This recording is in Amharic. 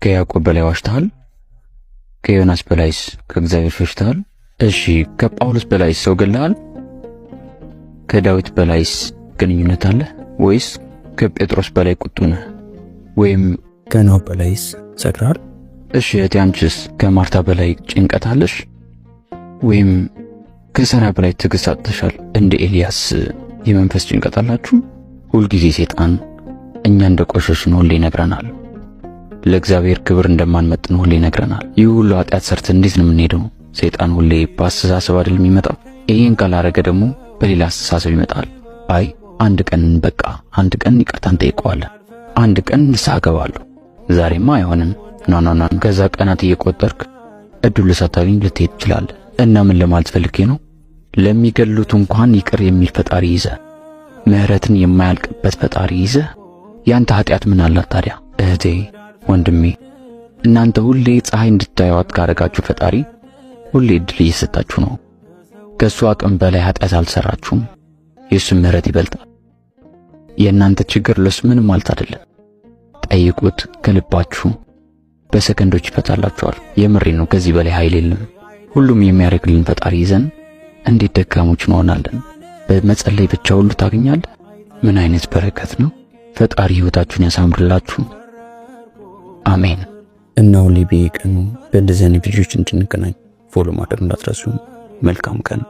ከያዕቆብ በላይ ዋሽተሃል? ከዮናስ በላይስ ከእግዚአብሔር ሸሽተሃል? እሺ፣ ከጳውሎስ በላይስ ሰው ገለሃል? ከዳዊት በላይስ ግንኙነት አለ? ወይስ ከጴጥሮስ በላይ ቁጡ ነህ? ወይም ከኖህ በላይስ ሰክረሃል? እሺ እህቴ፣ አንቺስ ከማርታ በላይ ጭንቀት አለሽ? ወይም ከሰራ በላይ ትዕግስት አጥተሻል? እንደ ኤልያስ የመንፈስ ጭንቀት አላችሁ? ሁልጊዜ ሰይጣን እኛ እንደ ቆሸሽን ሁሌ ይነግረናል። ለእግዚአብሔር ክብር እንደማንመጥን ሁሌ ይነግረናል። ይህ ሁሉ ኃጢአት ሰርተን እንዴት ነው የምንሄደው? ሰይጣን ሁሌ በአስተሳሰብ አይደል የሚመጣው? ይህን ካላረገ ደግሞ በሌላ አስተሳሰብ ይመጣል። አይ አንድ ቀን በቃ አንድ ቀን ይቅርታ እንጠይቀዋለን፣ አንድ ቀን ንስሐ እገባለሁ፣ ዛሬማ አይሆንም፣ no no no። ከዛ ቀናት እየቆጠርክ እድሉ ሳታገኝ ልትሄድ ትችላለህ። እና ምን ለማለት ፈልጌ ነው? ለሚገሉት እንኳን ይቅር የሚል ፈጣሪ ይዘህ፣ ምህረትን የማያልቅበት ፈጣሪ ይዘህ ያንተ ኃጢአት ምን አላት ታዲያ? እህቴ ወንድሜ፣ እናንተ ሁሌ ፀሐይ እንድታዩዋት ካረጋችሁ ፈጣሪ ሁሌ እድል እየሰጣችሁ ነው። ከእሱ አቅም በላይ ኃጢአት አልሰራችሁም። የእሱ ምህረት ይበልጣል። የእናንተ ችግር ለሱ ምንም ማለት አይደለም። ጠይቁት ከልባችሁ፣ በሰከንዶች ይፈታላችኋል። የምሬ ነው። ከዚህ በላይ ኃይል የለም። ሁሉም የሚያደርግልን ፈጣሪ ይዘን እንዴት ደካሞች እንሆናለን? በመጸለይ ብቻ ሁሉ ታገኛለህ። ምን አይነት በረከት ነው! ፈጣሪ ሕይወታችሁን ያሳምርላችሁ። አሜን። እና ሁሌ በየቀኑ በእንደዚህ አይነት ቪዲዮዎች እንድንገናኝ follow ማድረግ እንዳትረሱ። መልካም ቀን።